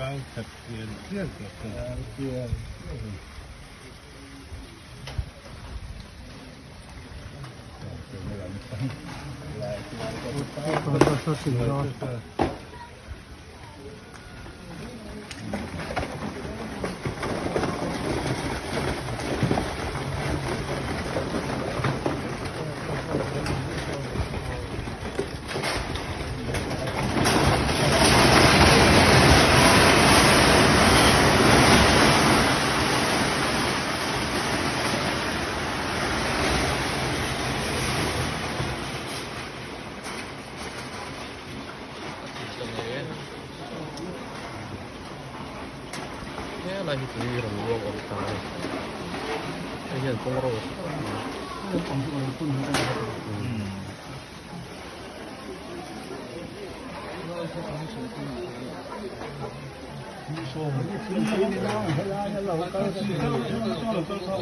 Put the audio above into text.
Kau chak tial tial tawh Helai hi tui rawn luang awm ta a ni hei hian kawng ro a.